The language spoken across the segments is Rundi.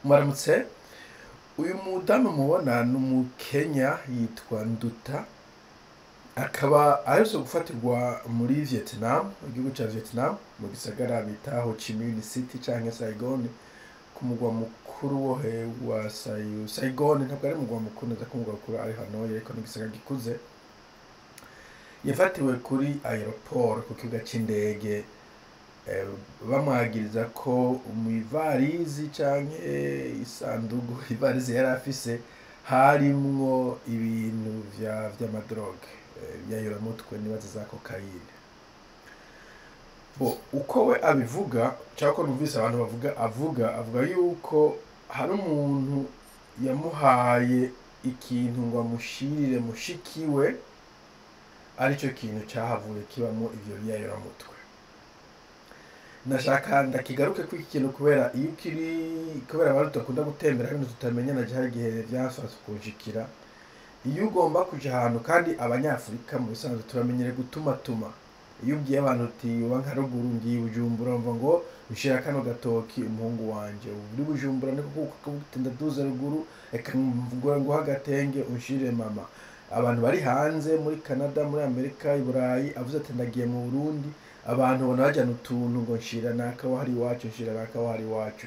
Mwaramutse. Uyu mudamu mubona ni Umukenya yitwa Nduta, akaba aherutse gufatirwa muri Vietnam, igihugu ca Vietnam, mu gisagara bita Ho Chi Minh City canke Saigon, ku mugwa mukuru wa Saigon. Ntabwo ari umugwa mukuru neza ko umugwa mukuru ari Hanoi, ariko ni igisagara gikuze. Yafatiwe kuri aéroport, ku kibuga c'indege, bamwagiriza ko mw'ivarizi canke isandugu, ivarizi yari afise, harimwo ibintu vy'ama drogue, ibiyayuramutwe, nibaza za cocaïne. Bo uko we abivuga canke uko numvise abantu bavuga, avuga yuko hari umuntu yamuhaye ikintu ngo amushirire mushikiwe, arico kintu cahavuye kibamwo ivyo biyayuramutwe. Nashaka ndakigaruke kuri iki kintu kubera iyo ukiri, kubera abantu tudakunda gutembera kandi tutamenya, naje hari igihe vyanshatse kunshikira. Iyo ugomba kuja ahantu, kandi Abanyafurika mu bisanzwe turamenyereye gutumatuma, iyo ubwiye abantu uti uba nka ruguru, ngiye i Bujumbura, bumva ngo nshira kano gatoki umuhungu wanje uri Bujumbura, niko kuvuga uti ndaduze ruguru, reka nguhe agatenge unshirire mama. Abantu bari hanze, muri Canada, muri Amerika, i Burayi, avuze ati ndagiye mu Burundi, abantu ubona bajana utuntu ngo nshira naka wahari iwacu, nshira naka wahari iwacu,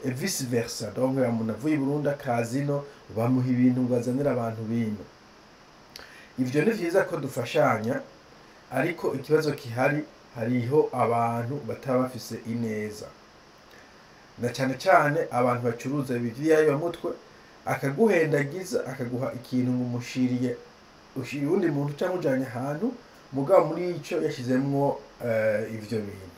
et vice versa. Donc umuntu avuye i Burundi akaza ino, bamuha ibintu ngo azanire abantu bino. Ivyo ni vyiza ko dufashanya, ariko ikibazo gihari, hariho abantu bataba bafise ineza, na cane cane abantu bacuruza ibi vy'ibiyayuramutwe, akaguhendagiza, akaguha ikintu ngo umushiriye, ushiriye uwundi muntu canke ujanye ahantu, mugabo muri ico yashizemwo ivyo bintu,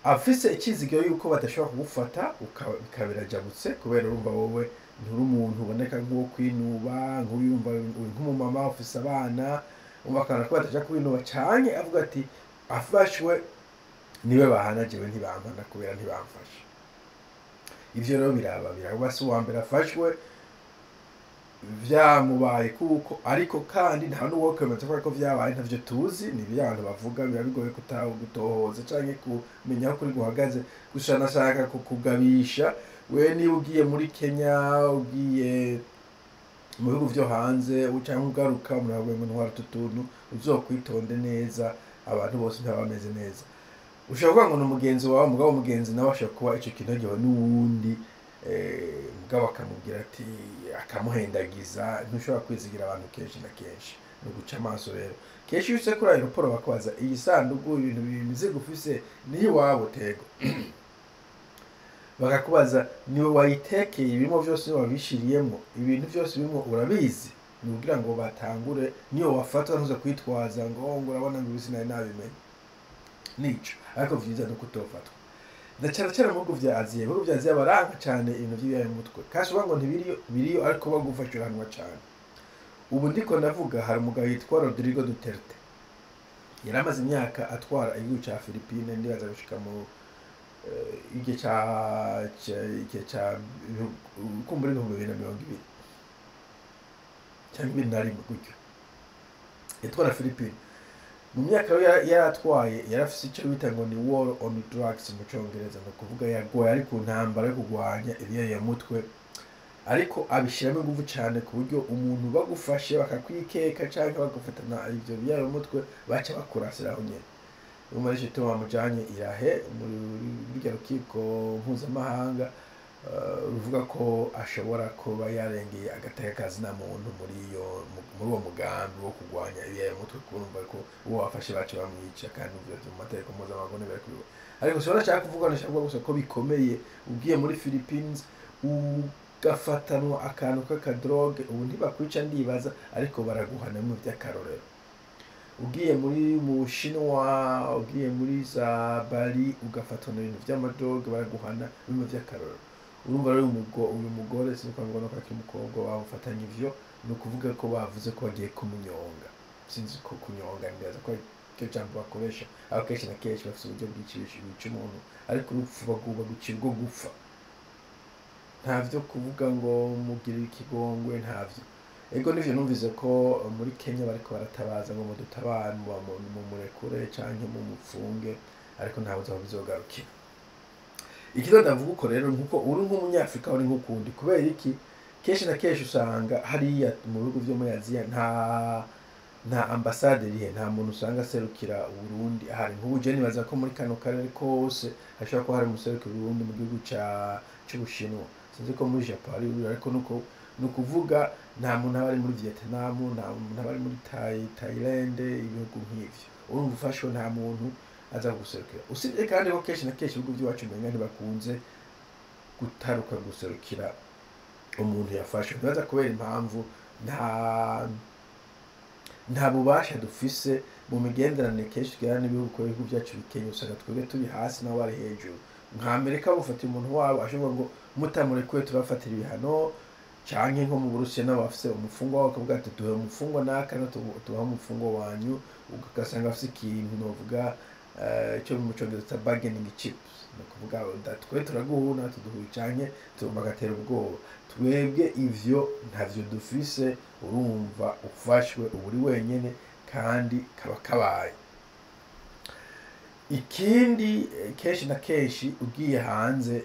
afise icizigiro yuko badashobora kugufata, bikaba birajabutse, kubera urumva wowe nturi umuntu uboneka nk'uwo kwinuba, nk'uyumva uri nk'umumama ufise abana, umva akabona ko bataja kwinuba, canke avuga ati afashwe niwe bahana, jewe ntibampana kubera ntibamfashe. Ivyo rero biraba, si uwa mbere afashwe vyamubaye kuko, ariko kandi nta n'uwokwemeza ko ariko vyabaye, ntavyo tuzi, ni ibyo abantu bavuga, biba bigoye gutohoza canke kumenya aho kuri guhagaze. Gusa nashaka kukugabisha we, niba ugiye muri Kenya, ugiye mu bihugu vyo hanze, canke ugaruka, umuntu aravuga ngo ntwara utu tuntu, uzokwitonde neza. Abantu bose ntibaba bameze neza. Ushobora kuvuga ngo ni umugenzi wawe, mugabo umugenzi nawe ashobora kuba ico kintu yagiwe n'uwundi, mugabo akamubwira ati, akamuhendagiza. Ntushobora kwizigira abantu kenshi na kenshi, ni uguca amaso. Rero kenshi iyo ushitse kuri aéroport bakubaza iyi sandugu, ibintu bimizigo ufise ni iwabo tego, bakakubaza niwe wayitekeye, ibirimo vyose niwe wabishiriyemwo, ibintu vyose birimo urabizi? Ni ukugira ngo batangure, niyo wafatwa ntuze kwitwaza ngo urabona ngo ibi sinari nabimenye. Nico ariko vyiza nuko utofatwa, na cane cane mu bihugu vya Aziya. Ibihugu vya Aziya baranka cane ibintu vy'ibiyayumutwe, kandi uvuga ngo ntibiriyo, biriyo, ariko bagufasha urahanwa cane. Ubu ndiko ndavuga, hari umugabo yitwa Rodrigo Duterte, yari amaze imyaka atwara igihugu ca Philippine, ndibaza gushika mu igihe ca kumbura 2020 cyangwa 21 gutyo. Yatwara Philippine mu myaka yari yaratwaye, yari afise icyo bita ngo ni war on drugs mu Congereza, ni ukuvuga yagoye ari ku ntambara yo kurwanya ibiyayuramutwe, ariko abishyiramo ingufu cyane, ku buryo umuntu bagufashe bakakwikeka cyangwa bagufatana ivyo biyayuramutwe, baca bakurasira aho nyene. Urumva nico gituma bamujanye irahe muri rurya rukiko mpuzamahanga, ruvuga ko ashobora kuba yarengeye agateka kazina muntu muri uwo mugambi wo kurwanya ibiyayuramutwe, kurumva ko uwo bafashe baca bamwica, kandi ivyo mu mategeko mpuzamahanga ntibari. Ariko sinashaka nashaka kuvuga, nashaka kuvuga gusa ko bikomeye. Ugiye muri Philippines ugafatanwa akantu k'aka drogue, ubu ntibakwica ndibaza, ariko baraguhana mu by'akarorero. Ugiye mu Bushinwa, ugiye muri za Bali, ugafatwa ibintu vy'ama drogue, baraguhana bimwe vy'akarorero. Urumva rero uyu mugore, sinzi ngo nuko akiri umukobwa, bamufatanye ivyo, ni ukuvuga ko bavuze ko bagiye kumunyonga. Sinzi ko kunyonga, ndibaza ko iryo jambo bakoresha aho kenshi na kenshi bafise uburyo bwica umuntu, ariko urupfu bagucira urwo gupfa, ntavyo kuvuga ngo mugirire ikigongwe, ntavyo. Ego nivyo, numvise ko muri Kenya bariko baratabaza ngo mudutabare, mumurekure canke mumupfunge, ariko ntabuze aho bizogarukira. Ikizo ndavuga uko rero, nkuko uri nk'umunyafrika uri nk'ukundi, kubera iki? Kenshi na kenshi usanga hariya mu bihugu vyo muri Aziya nta ambasade irihe, nta muntu usanga aserukira Uburundi ahari. Nk'ubu je nibaza ko muri kano karere kose hashobora kuba hari umuserukira Uburundi mu gihugu c'Ubushinwa, sinzi ko muri Japan hari uri, ariko nuko ni ukuvuga nta muntu aba ari muri Vietnam, nta muntu aba ari muri Thailand, ibihugu nk'ivyo. Urumva ufashwe nta muntu aza kuguserukira, usibye kandi ko kenshi na kenshi ibihugu by'iwacu umenga ntibakunze gutaruka guserukira umuntu yafashwe. Ntibaza kubera impamvu nta bubasha dufise mu migenderanire kenshi tugirana n'ibihugu, kubera ibihugu byacu bikenye, usanga twebwe turi hasi nabo bari hejuru. Nka Amerika bufatiye umuntu wabo, ashobora ngo mutamurekuye turabafatira ibihano, canke nko mu Burusiya nabo bafise umufungwa wabo, bakavuga ati duhe umufungwa naka, no tubahe umufungwa wanyu, ugasanga bafise ikintu novuga cyo mu Congereza bita bargaining chips, ni ukuvuga twe turaguha natwe duhuye, canke bagatera ubwoba. Twebwe ivyo ntavyo dufise. Urumva ufashwe uba uri wenyene kandi kaba kabaye. Ikindi, kenshi na kenshi ugiye hanze,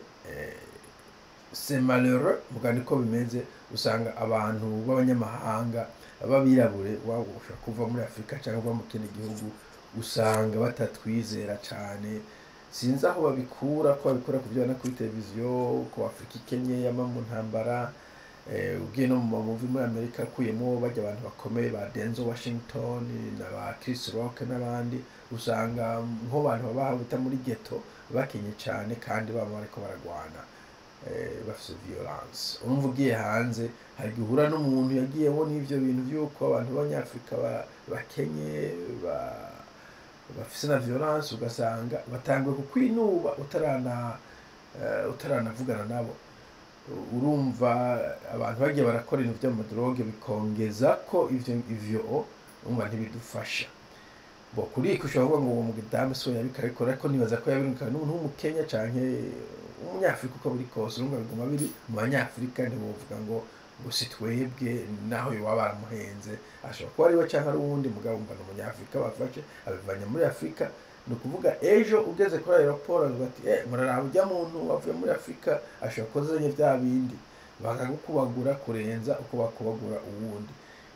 c'est malheureux muga niko bimeze, usanga abantu b'abanyamahanga b'abirabure, waba ushobora kuva muri Afurika cyangwa uva mu kindi gihugu, usanga batatwizera cyane. Sinzi aho babikura, ko babikura ku byo babona kuri televiziyo, ko Afurika ikenye, yama mu ntambara. Ugiye no mu mamuvi muri Amerika, akuyemo bajya abantu bakomeye ba Denzel Washington na ba Chris Rock n'abandi, usanga nk'abantu baba bita muri ghetto bakenye cyane kandi baba bariko baragwana, bafise violence. Urumva ugiye hanze hari igihe uhura n'umuntu yagiyeho n'ivyo bintu vy'uko abantu b'abanyafurika bakenye, bafise na violence, ugasanga batanguye kukwinuba utaranavugana nabo. Urumva abantu bagiye barakora ibintu vy'ama drogue, bikongeza ko ivyo urumva ntibidufasha. Bo kuri iki ushobora kuvuga ngo uwo mudamu si we yabikora, ariko nibaza ko yabirungikana n'umuntu w'umukenya canke umunyafurika. Uko biri kose urumva biguma biri mu banyafurika, ntiwovuga ngo si twebwe. Naho yoba baramuhenze, ashobora kuba ari we canke ari uwundi, mugabo umva ni umunyafurika bafashe abivanye muri Afurika. Ni ukuvuga ejo ugeze kuri aéroport avuga ati muraraba ujya muntu wavuye muri Afurika, ashobora kuba azanye vya bindi, bakagukubagura kurenza uko bakubagura uwundi.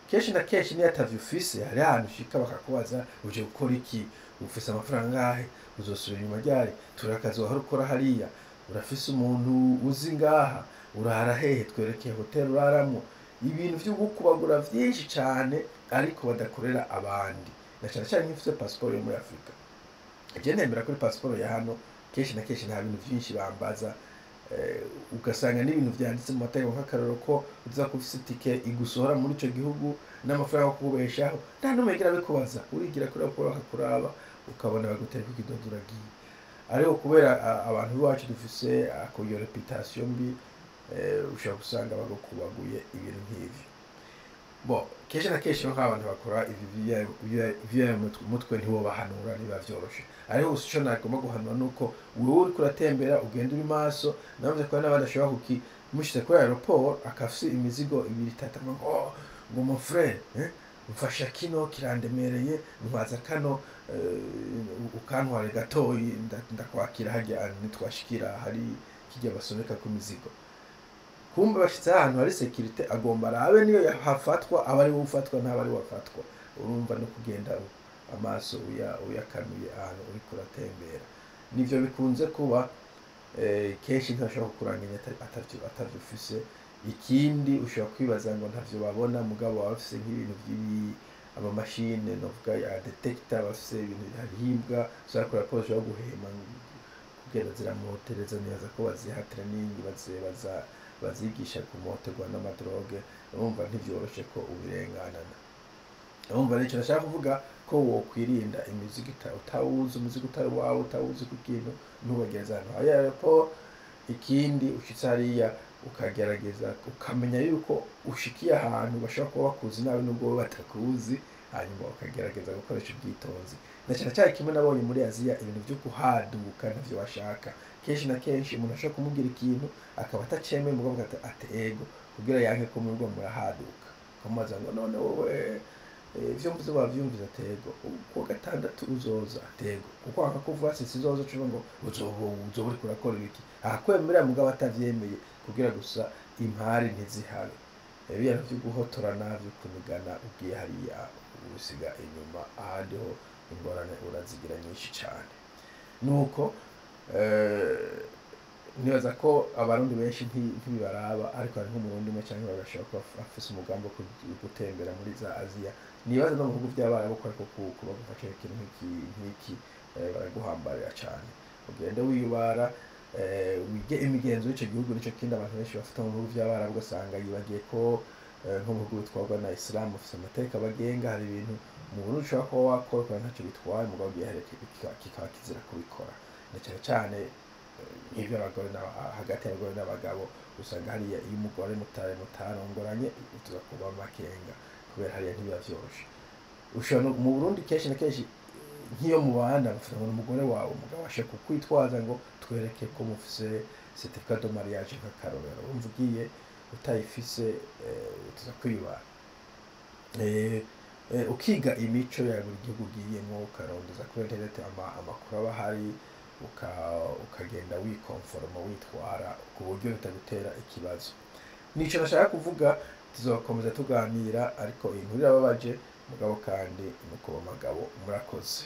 Kenshi na kenshi niyo atavyo ufise, hari ahantu ushika bakakubaza: uje gukora iki? Ufise amafaranga angahe? Uzosubira inyuma ryari? Turi akazi wahora ukora hariya? Urafise umuntu uzi ngaha? Urara hehe? Twerekeye hotel uraramwo. Ibintu vyo gukubagura vyinshi cane, ariko badakorera abandi, na cane cane iyo ufise pasiporo yo muri Afurika. Je nemera kuri pasiporo ya hano, kenshi na kenshi nta bintu vyinshi bambaza. Ugasanga n'ibintu vyanditse mu mategeko, nk'akarorero ko uza kuba ufise itike igusohora muri ico gihugu n'amafaranga yo kukubeshaho, nta n'umwe yigira abikubaza. Urigira kuri raporo bakakuraba, ukabona bagutereka ikidodo, uragiye. Ariko kubera abantu b'iwacu dufise ako iyo réputation mbi, ushobora gusanga bagukubaguye ibintu nk'ivyo. Bo kenshi na kenshi nk'abantu bakora ibi vya mutwe ntiwobahanura, ntibiba vyoroshe. Ariko gusa ico nagomba guhanura nuko wewe uriko uratembera ugenda uri maso. Navuze ko n'abandi ashobora kuki mushize kuri aéroport akafise imizigo ibiri itatu, avuga ngo oh, ngo mon frère, mfasha kino kirandemereye, ntwaza kano, ukantware gatoyi, ndakwakira harya nitwashikira hari kijya basomeka ku mizigo. Kumbe bashitse ahantu hari sécurité, agomba arabe niyo hafatwa aba ari we ufatwa, ntaba ari we afatwa. Urumva no kugenda amaso uyakanuye ahantu uriko uratembera, nivyo bikunze kuba. Kenshi ntibashobora kukuranganya atavyo ufise. Ikindi, ushobora kwibaza ngo ntavyo babona, mugabo baba bafise nk'ibintu vy'ibi amamashine novuga ya detector, bafise ibintu harihimbwa ushobora kureba ko bashobora guhema kugenda ziramotereza. Nibaza ko baziha training, bazigisha kumoterwa n'ama drogue. Urumva ntivyoroshe ko ubirenganana. Urumva rero icyo nashaka kuvuga ko wokwirinda imizigo utawuzi, umuzigo utari wawe, utawuzi ku kintu, ntubagereze ahantu hari aéroport. Ikindi, ushitse hariya ukagerageza ukamenya yuko ushikiye ahantu bashobora kuba bakuzi nabi nubwo bo batakuzi, hanyuma ukagerageza gukoresha ubwitonzi. Na cyane cyane kimwe nabonye muri Aziya, ibintu byo kuhaduka ntavyo bashaka. Kenshi na kenshi umuntu ashobora kumubwira ikintu akaba atacemeye, mugabo ati ego, kugira yanke ko murwo murahaduka, ukamubaza ngo none wowe Ivyo mvuze wavyumvise?" "Atego." "Kuwa gatandatu uzoza?" "Atego." Kuko wanga kuvuga ati "Sizoza", ucuvuga ngo uzoba uriko urakora ibiki? Akwemerera mugabo atavyemeye, kugira gusa impari ntizihabe. Biriya vyo guhotorana, vyo kunigana, ugiye hariya usiga inyuma, ahandi ho ingorane urazigira nyinshi cane. Nuko nibaza ko Abarundi benshi ntibibaraba, ariko hari nk'Umurundi umwe canke babiri bashobora kuba bafise umugambi wo gutembera muri za Aziya. Nibaza no mu bihugu vy'Abarabu ko ariko kuko bagufasha ikintu nk'iki, baraguhambarira cane. Ugende wiyubara, wige imigenzo y'ico gihugu. Nico kindi abantu benshi bafata mu bihugu vy'Abarabu, ugasanga yibagiye ko nko mu bihugu bitwarwa na Isilamu bafise amategeko abagenga. Hari ibintu mu Burundi ushobora kuba wakora ukabona ntaco bitwaye, mugabo ugiye hariya kikaba kizira kubikora, na cane cane nk'ivy'abagore hagati y'abagore n'abagabo. Usanga hariya iyo umugore mutarongoranye utuza kuba amakenga, kubera hariya ntibiba vyoroshe. Ushobora mu Burundi kenshi na kenshi nk'iyo mubana bafata ngo ni umugore wawe, umugabo ashaka kukwitwaza ngo "Twereke ko mufise certificat de mariage", nk'akarorero. Urumva ugiye utayifise, utuza kwibara. Ukiga imico ya buri gihugu ugiyemwo, ukarondeza kuri internet amakuru aba ahari, ukagenda wikonforoma, witwara ku buryo bitagutera ikibazo. Nico nashaka kuvuga. Tuzokomeza tuganira, ariko iyi nkuru irababaje, mugabo kandi ni ukuba amagabo. Murakoze.